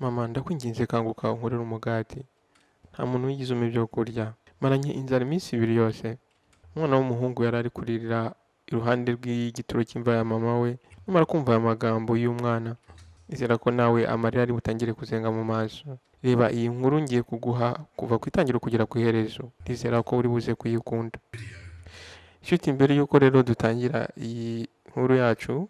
Mama, ndakwinginze kanguka unkorere umugati. Nta muntu wigeze umpa ibyo kurya. Maranye inzara iminsi 2 yose. Umwana w'umuhungu yari ari kuririra iruhande rw'igituro cy'imva ya mama we. Numara kumva aya magambo y'umwana, nizera ko nawe amarira ari butangire kuzenga mu maso. Reba iyi nkuru ngiye kuguha kuva ku itangiriro kugera ku iherezo. Nizera ko uri buze kuyikunda. Inshuti, mbere y'uko rero dutangira iyi nkuru yacu,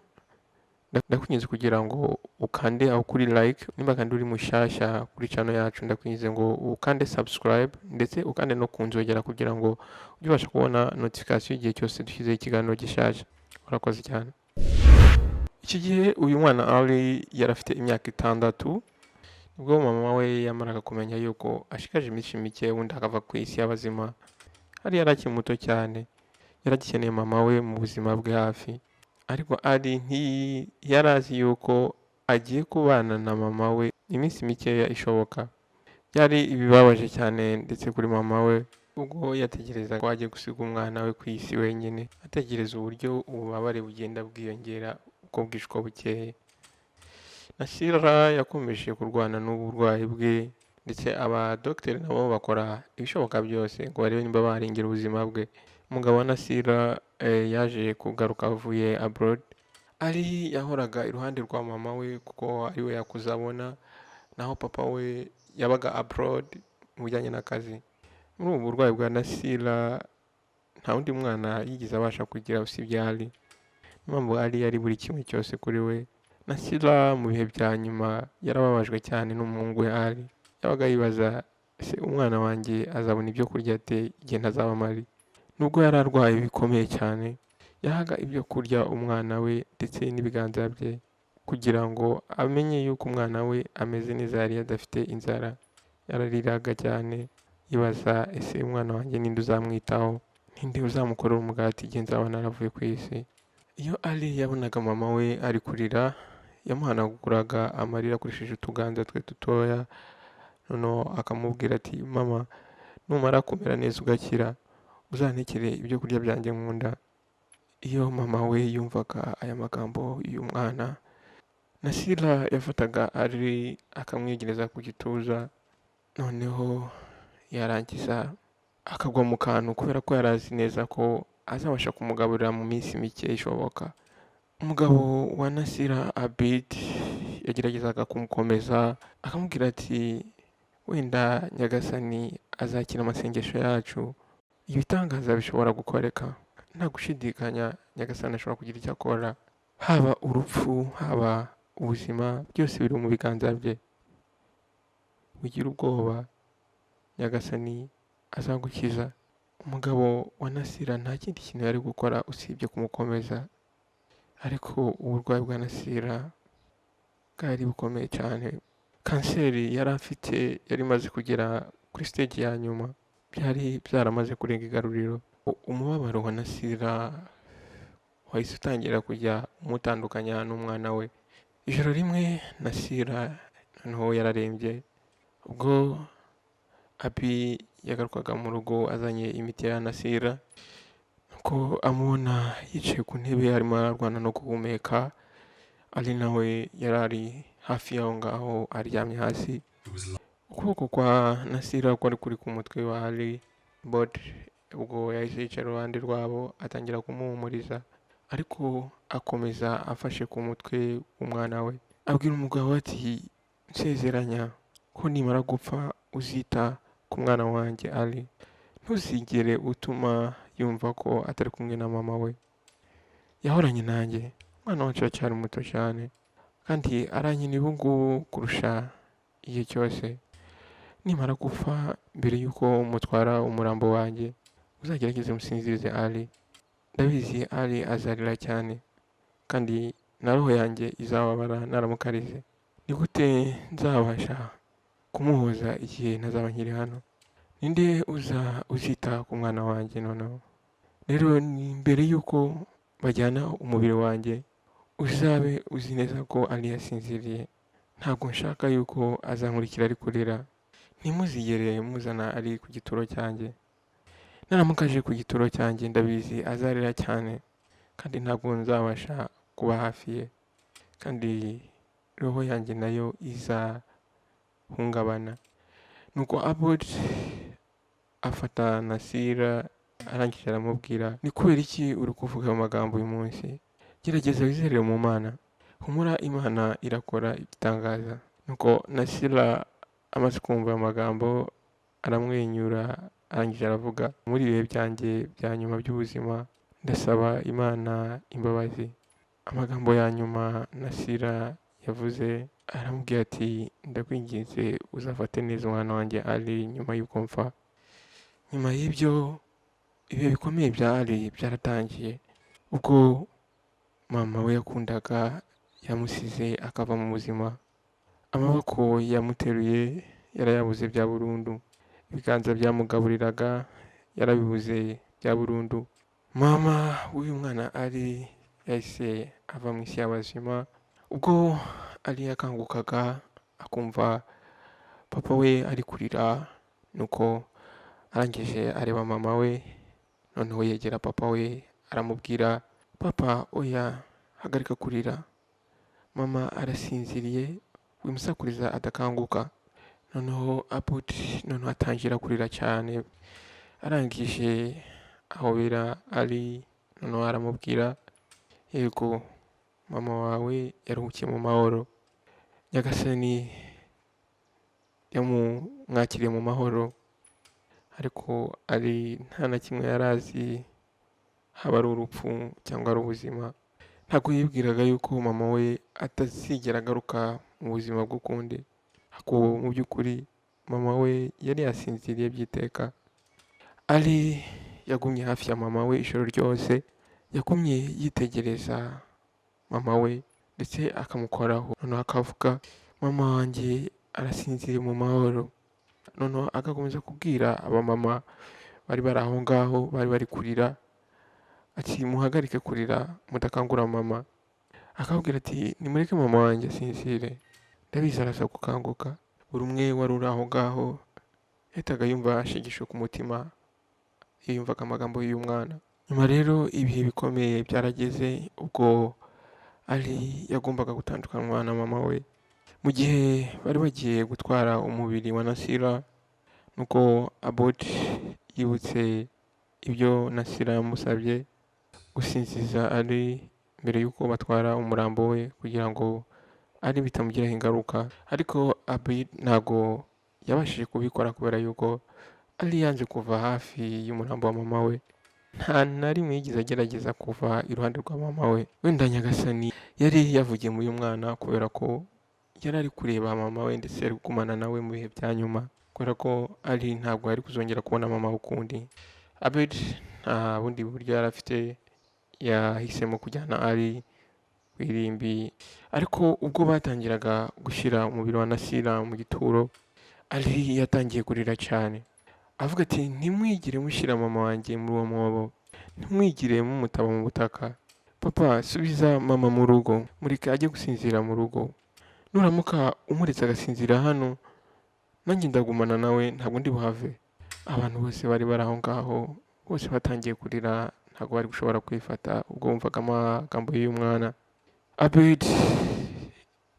ndakwinginze kugira ngo ukande aho kuri like. Nimba kandi uri mushasha kuri channel yacu, ndakwinginze ngo ukande subscribe, ndetse ukande no ku nzogera kugira ngo ujye ubasha kubona notification igihe cyose dushyizeho ikiganiro gishasha. Urakoze cyane. Iki gihe uyu mwana Ali yari afite imyaka 6, nibwo mama we yamaraga kumenya yuko ashigaje iminsi mike ubundi akava ku isi y'abazima. Hari yari akiri muto cyane, yari agikeneye mama we mu buzima bwe hafi, ariko Ali ntiyari azi yuko agiye kubana na mama we iminsi mikeya ishoboka. Byari ibibabaje cyane ndetse kuri mama we, ubwo yatekerezaga ko agiye gusiga umwana we ku isi wenyine, atekereza uburyo ububabare bugenda bwiyongera uko bwije uko bukeye. Nasira yakomeje kurwana n'uburwayi bwe, ndetse abadogiteri nabo bakora ibishoboka byose ngo barebe niba barengera ubuzima bwe. Umugabo wa Nasira yaje kugaruka avuye abroad. Ali yahoraga iruhande rwa mama we kuko ari we yakuze abona, naho papa we yabaga abroad mu bijyanye n'akazi. Muri ubu burwayi bwa Nasira, nta wundi mwana yigeze abasha kugira usibye Ali. Niyo mpamvu Ali yari buri kimwe cyose kuri we. Nasira mu bihe bya nyuma yarababajwe cyane n'umuhungu we Ali. Yabaga yibaza: ese umwana wanjye azabona ibyo kurya ate igihe ntazaba mpari? Nubwo yari arwaye bikomeye cyane, yahaga ibyo kurya umwana we ndetse n'ibiganza bye kugira ngo amenye yuko umwana we ameze neza, yari adafite inzara. Yarariraga cyane yibaza: ese umwana wanjye ninde uzamwitaho? Ninde uzamukorera umugati igihe nzaba naravuye ku isi? Iyo Ali yabonaga mama we ari kurira, yamuhanaguraga amarira akoresheje utuganza twe dutoya, noneho akamubwira ati: "Mama, numara kumera neza ugakira, uzantekere ibyo kurya byanjye nkunda." Iyo mama we yumvaga aya magambo y'uyu mwana, Nasira yafataga Ali akamwegereza ku gituza, noneho yarangiza akagwa mu kantu kubera ko yari azi neza ko azabasha kumugaburira mu minsi mike ishoboka. Umugabo wa Nasira, Abid, yageragezaga kumukomeza, akamubwira ati: "Wenda Nyagasani azakira amasengesho yacu, ibitangaza bishobora gukoreka, nta gushidikanya Nyagasani ashobora kugira icyo akora. Haba urupfu, haba ubuzima, byose biri mu biganza bye. Wigira ubwoba, Nyagasani azagukiza." Umugabo wa Nasira nta kindi kintu yari gukora usibye kumukomeza, ariko uburwayi bwa Nasira bwari bukomeye cyane. Kanseri yari afite yari imaze kugera kuri stage ya nyuma, byari byaramaze kurenga igaruriro. Umubabaro wa Nasira wahise utangira kujya umutandukanya n'umwana we. Ijoro rimwe Nasira noneho yararembye. Ubwo Abi yagarukaga mu rugo azanye imiti ya Nasira, nuko amubona yicaye ku ntebe arimo ararwana no guhumeka. Ali nawe yari ari hafi y'aho ngaho aryamye hasi. Ukuboko kwa Nasira kwari kuri ku mutwe wa Ali bod. Ubwo yahise yicara iruhande rwabo, atangira kumuhumuriza, ariko akomeza afashe ku mutwe w'umwana we. Abwira umugabo ati: "Nsezeranya ko nimara gupfa uzita ku mwana wanjye Ali, ntuzigere utuma yumva ko atari kumwe na mama we. Yahoranye nanjye. Umwana wacu aracyari muto cyane kandi arankeneye ubu ngubu kurusha igihe cyose. Nimara gupfa, mbere y'uko mutwara umurambo wanjye, uzagerageze musinzirize Ali. Ndabizi Ali azarira cyane kandi na roho yanjye izababara naramuka arize. Ni gute nzabasha kumuhoza igihe ntazaba nkiri hano? Ninde uza uzita ku mwana wanjye noneho? Rero ni mbere y'uko bajyana umubiri wanjye, uzabe uzi neza ko Ali yasinziriye. Ntabwo nshaka yuko azankurikira ari kurira. Ntimuzigere muzana Ali ku gituro cyanjye. Naramuka aje ku gituro cyanjye, ndabizi azarira cyane kandi ntabwo nzabasha kuba hafi ye, kandi roho yanjye nayo iza hungabana. Nuko Abud afata Nasira, arangije aramubwira: "Ni kubera iki uri kuvuga ayo magambo uyu munsi? Gerageza wizerere mu Mana, humura, Imana irakora igitangaza." Nuko Nasira amaze kumva ayo magambo aramwenyura, arangije aravuga: "Muri ibihe byanjye bya nyuma by'ubuzima ndasaba Imana imbabazi." Amagambo ya nyuma Nasira yavuze, aramubwira ati: "Ndakwinginze uzafate neza umwana wanjye Ali nyuma y'uko mpfa." Nyuma y'ibyo, ibihe bikomeye bya Ali byaratangiye, ubwo mama we yakundaga yamusize akava mu buzima. Amaboko yamuteruye yarayabuze bya burundu, ibiganza byamugaburiraga yarabibuze bya burundu. Mama w'uyu mwana Ali yahise ava mu isi y'abazima. Ubwo Ali yakangukaga akumva papa we ari kurira, nuko arangije areba mama we, noneho yegera papa we aramubwira: "Papa, oya, hagarika kurira, mama arasinziriye, wimusakuriza adakanguka." Noneho Abud noneho atangira kurira cyane, arangije ahobera Ali, noneho aramubwira: "Yego, mama wawe yaruhukiye mu mahoro, Nyagasani yamumwakiriye mu mahoro." Ariko Ali nta na kimwe yari azi, haba ari urupfu cyangwa ari ubuzima. Ntabwo yibwiraga yuko mama we atazigera agaruka mu buzima bw'ukundi, ariko mu by'ukuri mama we yari yasinziriye by'iteka. Ali yagumye hafi ya mama we ijoro ryose, yagumye yitegereza mama we ndetse akamukoraho, noneho akavuga: "Mama wanjye arasinziriye mu mahoro." Noneho agakomeza kubwira abamama bari bari aho ngaho bari bari kurira ati: "Muhagarike kurira mudakangura mama." Akababwira ati: "Nimureke mama wanjye asinzire, ndabizi araza gukanguka." Buri umwe wari uri aho ngaho yahitaga yumva ashegeshwe ku mutima iyo yumvaga amagambo y'uyu mwana. Nyuma rero ibihe bikomeye byarageze, ubwo Ali yagombaga gutandukanywa na mama we. Mu gihe bari bagiye gutwara umubiri wa Nasira, nuko Abud yibutse ibyo Nasira yamusabye, gusinziza Ali mbere y'uko batwara umurambo we kugira ngo Ali bitamugiraho ingaruka. Ariko Abud ntabwo yabashije kubikora kubera yuko Ali yanze kuva hafi y'umurambo wa mama we. Nta na rimwe yigeze agerageza kuva iruhande rwa mama we. Wenda Nyagasani yari yavugiye muri uyu mwana, kubera ko yari ari kureba mama we ndetse yari kugumana nawe mu bihe bya nyuma, kubera ko Ali ntabwo yari kuzongera kubona mama we ukundi. Abed nta bundi buryo yari afite, yahisemo kujyana Ali ku irimbi. Ariko ubwo batangiraga gushyira umubiri wa Nasira mu gituro, Ali yatangiye kurira cyane avuga ati: "Ntimwigire mushyira mama wanjye muri uwo mwobo, ntimwigire mumutaba mu butaka. Papa, subiza mama mu rugo, mureke ajye gusinzira mu rugo. Nuramuka umuretse agasinzira hano, nanjye ndagumana nawe, ntabwo ndi buhave." Abantu bose bari bari aho ngaho bose batangiye kurira, ntabwo bari gushobora kwifata ubwo bumvaga amagambo y'uyu mwana. Abed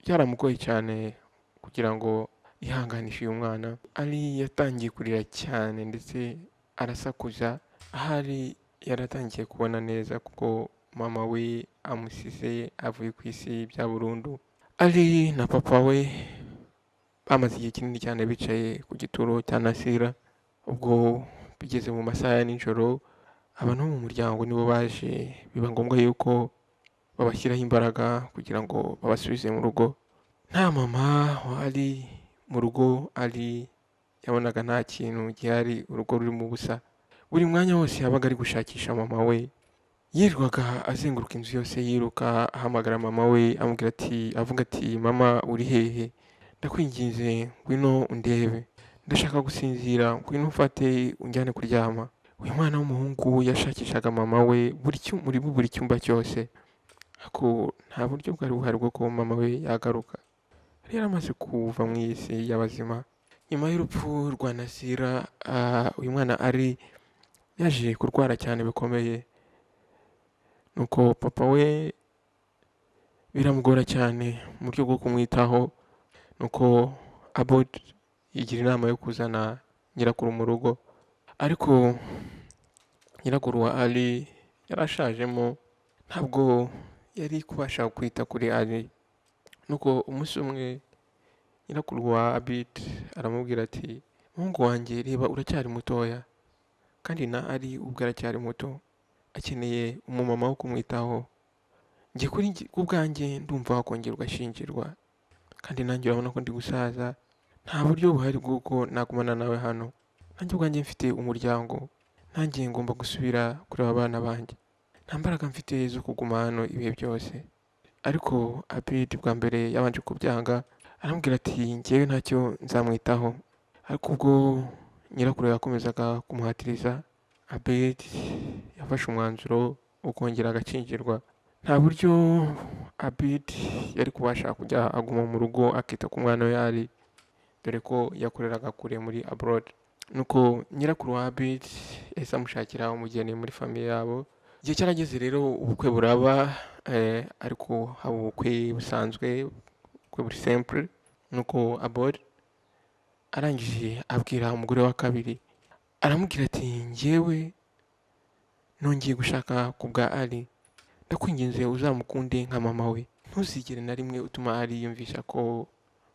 byaramugoye cyane kugira ngo yihanganishe uyu mwana. Ali yatangiye kurira cyane ndetse arasakuza, ahari yaratangiye kubona neza kuko mama we amusize avuye ku isi bya burundu. Ali na papa we bamaze igihe kinini cyane bicaye ku gituro cya Nasira. Ubwo bigeze mu masaha ya nijoro, abantu bo mu muryango nibo baje, biba ngombwa yuko babashyiraho imbaraga kugira ngo babasubize mu rugo. Nta mama wari mu rugo, Ali yabonaga nta kintu gihari, urugo rurimo ubusa. Buri mwanya wose yabaga ari gushakisha mama we, yirirwaga azenguruka inzu yose yiruka ahamagara mama we, amubwira ati, avuga ati: "Mama, uri hehe? Ndakwinginze ngwino undebe, ndashaka gusinzira, ngwino umfate unjyane kuryama." Uyu mwana w'umuhungu yashakishaga mama we muri buri cyumba cyose, ariko nta buryo bwari buhari bwo kuba mama we yagaruka. Yari yaramaze kuva mu isi y'abazima. Nyuma y'urupfu rwa Nasira, uyu mwana Ali yaje kurwara cyane bikomeye, nuko papa we biramugora cyane mu buryo bwo kumwitaho, nuko Abod yigira inama yo kuzana nyirakuru mu rugo, ariko nyirakuru wa Ali yarashajemo, ntabwo yari kubasha kwita kuri Ali. Nuko umunsi umwe nyirakuru wa Abid aramubwira ati: "Muhungu wanjye, reba uracyari mutoya, kandi na Ali ubwo aracyari muto, akeneye umumama wo kumwitaho. Njye kuri ku bwanjye ndumva wakongera ugashyingirwa, kandi nanjye urabona ko ndi gusaza, nta buryo buhari bw'uko nagumana nawe hano. Nanjye ubwanjye mfite umuryango, nanjye ngomba gusubira kureba abana banjye. Nta mbaraga mfite zo kuguma hano ibihe byose." Ariko Abid bwa mbere yabanje kubyanga, aramubwira ati: "Njyewe ntacyo nzamwitaho." Ariko ubwo nyirakuru yakomezaga kumuhatiriza, Abid yafashe umwanzuro wo kongera agashyingirwa. Nta buryo Abid yari kubasha kujya aguma mu rugo akita ku mwana we Ali, dore ko yakoreraga kure muri abroad. Nuko nyirakuru wa Abid yahise amushakira umugeni muri famille yabo. Igihe cyarageze rero ubukwe buraba, ariko haba ubukwe busanzwe, ubukwe buri simple. Nuko Abod arangije abwira umugore wa kabiri, aramubwira ati: "Njyewe nongeye gushaka ku bwa Ali, ndakwinginze uzamukunde nka mama we, ntuzigere na rimwe utuma Ali yiyumvisha ko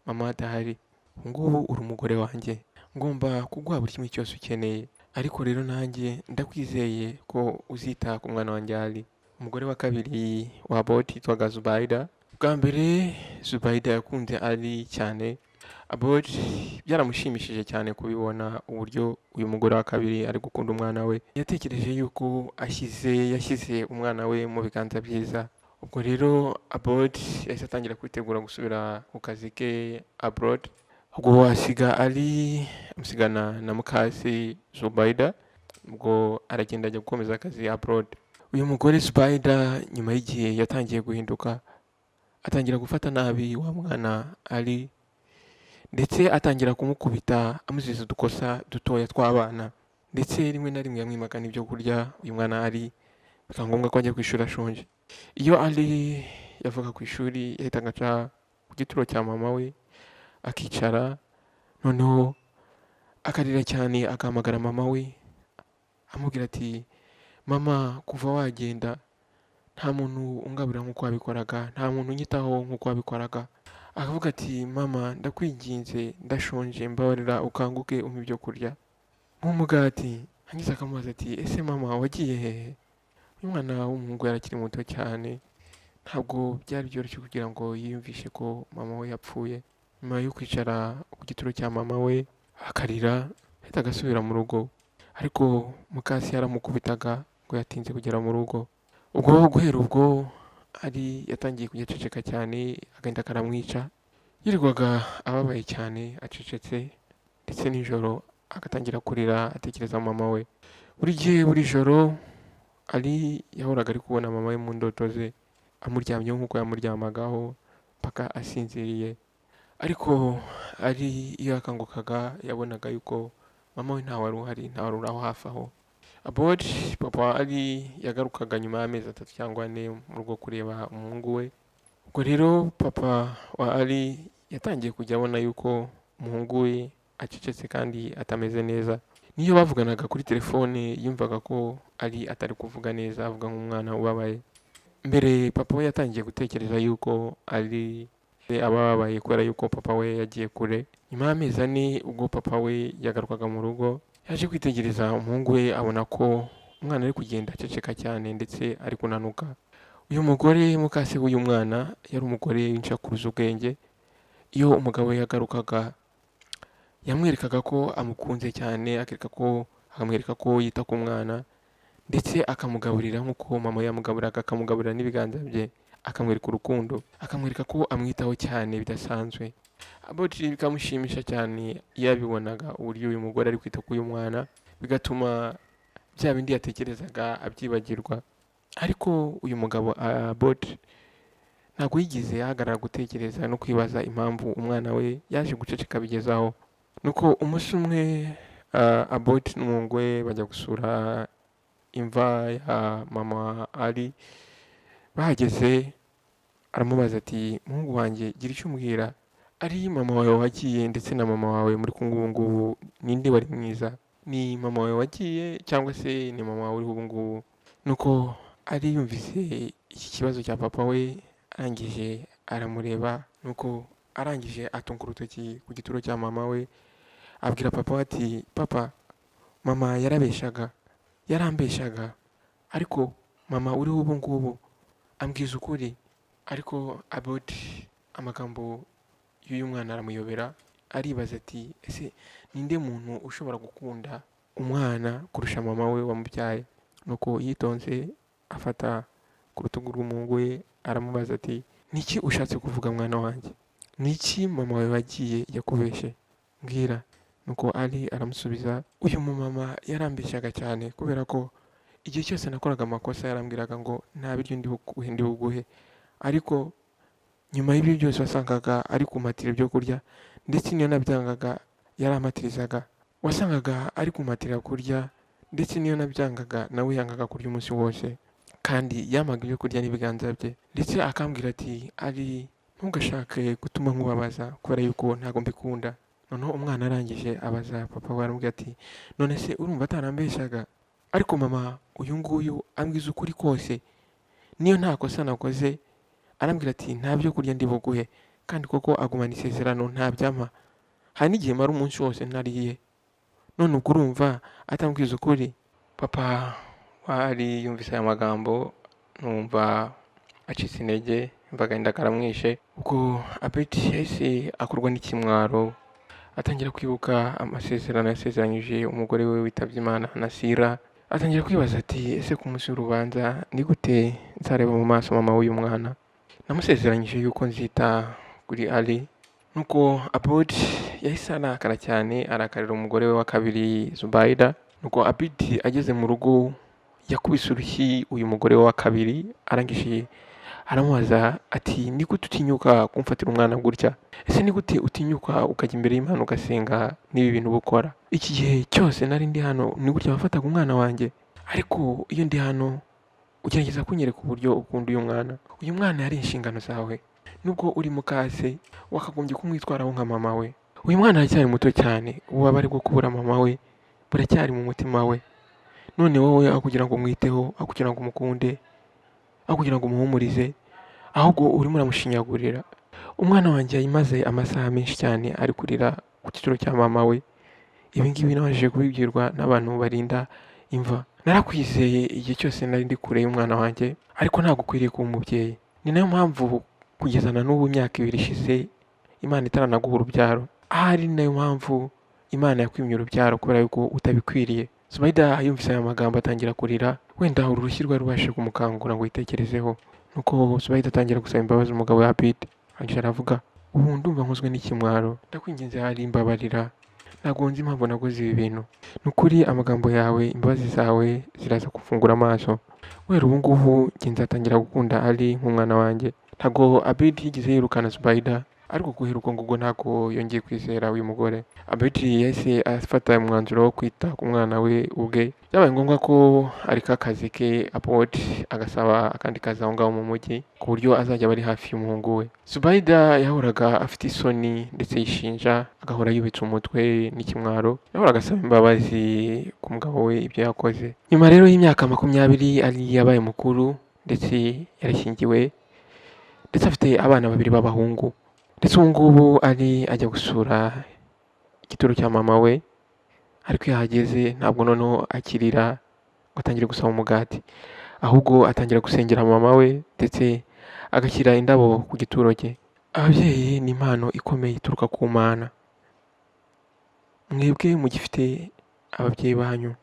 mama adahari. Ubu ngubu uri umugore wanjye, ngomba kuguha buri kimwe cyose ukeneye, ariko rero nanjye ndakwizeye ko uzita ku mwana wanjye Ali." Umugore wa kabiri wa Abod yitwaga Zubaida. Bwa mbere Zubaida yakunze Ali cyane. Abod byaramushimishije cyane kubibona uburyo uyu mugore wa kabiri ari gukunda umwana we. Yatekereje yuko yashyize umwana we mu biganza byiza. Ubwo rero Abod yahise atangira kwitegura gusubira ku kazi ke abroad, ubwo asiga Ali, amusigana na mukase Zubaida, ubwo aragenda ajya gukomeza akazi abroad. Uyu mugore Zubaida nyuma y'igihe yatangiye guhinduka, atangira gufata nabi wa mwana Ali, ndetse atangira kumukubita amuziza udukosa dutoya tw'abana, ndetse rimwe na rimwe yamwimaga n'ibyo kurya uyu mwana Ali, bikaba ngombwa ko ajya ku ishuri ashonje. Iyo Ali yavaga ku ishuri yahitaga aca ku gituro cya mama we akicara, noneho akarira cyane, agahamagara mama we amubwira ati: "Mama, kuva wagenda nta muntu ungaburira nk'uko wabikoraga, nta muntu unyitaho nk'uko wabikoraga." Akavuga ati: "Mama, ndakwinginze, ndashonje, mbabarira ukanguke umpe ibyo kurya nk'umugati." Hanyuma akamubaza ati: "Ese mama wagiye hehe?" Uyu mwana w'umuhungu yari akiri muto cyane, ntabwo byari byoroshye kugira ngo yiyumvishe ko mama we yapfuye. Nyuma yo kwicara ku gituro cya mama we akarira, ahita agasubira mu rugo, ariko mukase yaramukubitaga ngo yatinze kugera mu rugo. Ubwo guhera ubwo ari yatangiye kujya aceceka cyane, agahinda karamwica. Yirirwaga ababaye cyane acecetse, ndetse nijoro agatangira kurira atekereza mama we. Buri gihe, buri joro, Ali yahoraga ari kubona mama we mu ndoto ze, amuryamyeho nk'uko yamuryamagaho mpaka asinziriye. Ariko Ali iyo yakangukaga yabonaga yuko mama we ntawe wari uhari, ntawe wari uri aho hafi aho. Abod, papa wa Ali, yagarukaga nyuma y'amezi 3 cyangwa 4 mu rugo kureba umuhungu we. Ubwo rero papa wa Ali yatangiye kujya abona yuko umuhungu we acecetse kandi atameze neza. Niyo bavuganaga kuri telefone yumvaga ko Ali atari kuvuga neza, avuga nk'umwana ubabaye. Mbere papa we yatangiye gutekereza yuko Ali ababaye kubera yuko papa we yagiye kure. Nyuma y'amezi 4 ubwo papa we yagarukaga mu rugo, yaje kwitegereza umuhungu we abona ko umwana ari kugenda aceceka cyane ndetse ari kunanuka. Uyu mugore mukase w'uyu mwana yari umugore w'inshakuruza ubwenge. Iyo umugabo we yagarukaga yamwerekaga ko amukunze cyane, akamwereka ko yita ku mwana, ndetse akamugaburira nk'uko mama yamugaburiraga, akamugaburira n'ibiganza bye, akamwereka urukundo, akamwereka ko amwitaho cyane bidasanzwe. Abod bikamushimisha cyane iyo yabibonaga uburyo uyu mugore ari kwita kuri uyu mwana, bigatuma bya bindi yatekerezaga abyibagirwa. Ariko uyu mugabo Abod ntabwo yigeze ahagarara gutekereza no kwibaza impamvu umwana we yaje guceceka bigezaho. Nuko umunsi umwe Abod n'umuhungu we bajya gusura imva ya mama Ali. Bahageze aramubaza ati: "Muhungu wanjye, gira icyo umbwira." Ari mama wawe wagiye ndetse na mama wawe muri kumwe ubu ngubu, ninde wari mwiza? Ni mama wawe wagiye cyangwa se ni mama wawe uriho ubu ngubu?" Nuko Ari yumvise iki kibazo cya papa we, arangije aramureba, nuko arangije atunga urutoki ku gituro cya mama we, abwira papa we ati: "Papa, mama yarabeshaga, yarambeshaga, ariko mama uriho ubu ngubu ambwiza ukuri." Ariko Abodi amagambo y'uyu mwana aramuyobera, aribaza ati: "Ese ninde muntu ushobora gukunda umwana kurusha mama we wamubyaye?" Nuko yitonze afata ku rutugu rw'umuhungu we, aramubaza ati: "Niki ushatse kuvuga, mwana wanjye? Niki mama wawe wagiye yakubeshe? Mbwira." Nuko Ali aramusubiza: "Uyu mumama yarambeshyaga cyane, kubera ko igihe cyose nakoraga amakosa yarambwiraga ngo nta biryo ndi buguhe, ndi buguhe, ariko nyuma y'ibyo byose wasangaga ari kumpatira ibyo kurya, ndetse niyo nabyangaga yarampatirizaga. Wasangaga ari kumpatira kurya, ndetse niyo nabyangaga nawe yangaga kurya umunsi wose, kandi yampaga ibyo kurya n'ibiganza bye, ndetse akambwira ati: 'Ari, ntugashake gutuma nkubabaza, kubera yuko ntabwo mbikunda.'" Noneho umwana arangije abaza papa we, aramubwira ati: "None se urumva atarambeshyaga? Ariko mama uyu nguyu ambwiza ukuri kose. Niyo nta kosa nakoze arambwira ati nta byo kurya ndi buguhe, kandi koko agumana isezerano, ntabyampa. Hari n'igihe mara umunsi wose ntariye. None ubwo urumva atambwiza ukuri?" Papa wari yumvise aya magambo, numva acitse intege, yumva agahinda karamwishe. Ubwo Abedi yahise akorwa n'ikimwaro, atangira kwibuka amasezerano yasezeranyije umugore we witabye Imana, Nasira. Atangira kwibaza ati: "Ese ku munsi w'urubanza ni gute nzareba mu maso mama w'uyu mwana? Namusezeranyije yuko nzita kuri Ali." Nuko Abudi yahise arakara cyane, arakarira umugore we wa kabiri, Zubayida. Nuko Abidi ageze mu rugo yakubise urushyi uyu mugore we wa kabiri, arangije aramubaza ati: "Ni gute utinyuka kumfatira umwana gutya? Ese ni gute utinyuka ukajya imbere y'Imana ugasenga n'ibi bintu uba ukora? Iki gihe cyose nari ndi hano ni gutya wafataga umwana wanjye? Ariko iyo ndi hano ugerageza kunyereka uburyo ukunda uyu mwana. Uyu mwana yari inshingano zawe. Nubwo uri mukase, wakagombye kumwitwaraho nka mama we. Uyu mwana aracyari muto cyane, ububabare bwo kubura mama we buracyari mu mutima we. None wowe aho kugira ngo umwiteho, aho kugira ngo umukunde, aho kugira ngo umuhumurize, ahubwo urimo uramushinyagurira. Umwana wanjye yamaze amasaha menshi cyane ari kurira ku gituro cya mama we. Ibi ngibi nabashije kubibwirwa n'abantu barinda imva. Narakwizeye igihe cyose nari ndi kure y'umwana wanjye, ariko ntabwo ukwiriye kuba umubyeyi. Ni nayo mpamvu kugeza na n'ubu imyaka 2 ishize Imana itaranaguha urubyaro. Ahari ni nayo mpamvu Imana yakwimye urubyaro, kubera yuko utabikwiriye." Zubayida yumvise aya magambo atangira kurira. Wenda uru rushyi rwari rubashije kumukangura ngo yitekerezeho. Nuko Zubayida atangira gusaba imbabazi umugabo wa Abid, arangije aravuga: "Ubu ndumva nkozwe n'ikimwaro. Ndakwinginze hari, imbabarira. Ntabwo nzi impamvu nakoze ibi bintu. Ni ukuri amagambo yawe, imbabazi zawe ziraza gufungura amaso. Guhera ubu ngubu njye nzatangira gukunda Ali nk'umwana wanjye." Ntabwo Abid yigeze yirukana Zubayida, ariko guhera ubwo ngubwo ntabwo yongeye kwizera uyu mugore. Abid yahise afata umwanzuro wo kwita ku mwana we ubwe. Byabaye ngombwa ko areka akazi ke Abod, agasaba akandi kazi aho ngaho mu mujyi, ku buryo azajya aba ari hafi y'umuhungu we. Zubayida yahoraga afite isoni ndetse yishinja, agahora yubitse umutwe n'ikimwaro. Yahoraga asaba imbabazi ku mugabo we ibyo yakoze. Nyuma rero y'imyaka 20, Ali yabaye mukuru, ndetse yarashyingiwe, ndetse afite abana babiri b'abahungu. Ndetse ubu ngubu Ali ajya gusura igituro cya mama we, ariko iyo ahageze ntabwo noneho akirira ngo atangire gusaba umugati, ahubwo atangira gusengera mama we, ndetse agashyira indabo ku gituro cye. Ababyeyi ni impano ikomeye ituruka ku Mana. Mwebwe mugifite ababyeyi banyu,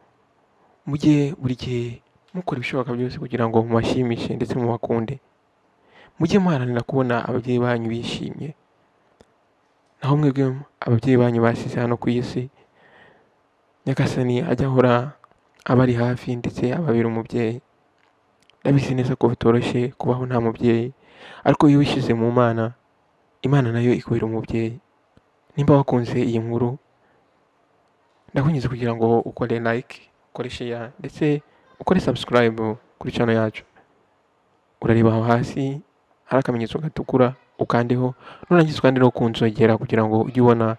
mujye buri gihe mukora ibishoboka byose kugira ngo mubashimishe ndetse mubakunde. Mujye muharanira kubona ababyeyi banyu bishimye. Naho mwebwe ababyeyi banyu basize hano ku isi, Nyagasani ajya ahora abari hafi ndetse ababera umubyeyi. Ndabizi neza ko bitoroshye kubaho nta mubyeyi, ariko iyo wishyize mu Mana, Imana nayo ikubera umubyeyi. Nimba wakunze iyi nkuru, ndakunyuze kugira ngo ukore like, ukore share, ndetse ukore subscribe kuri channel yacu. Urareba aho hasi hari akamenyetso gatukura. Ukandeho, nurangiza ukande no ku nzogera kugira ngo ujye ubona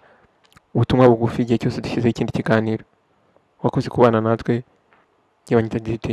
ubutumwa bugufi igihe cyose dushyizeho ikindi kiganiro. Wakoze kubana natwe. Njye banyita DT.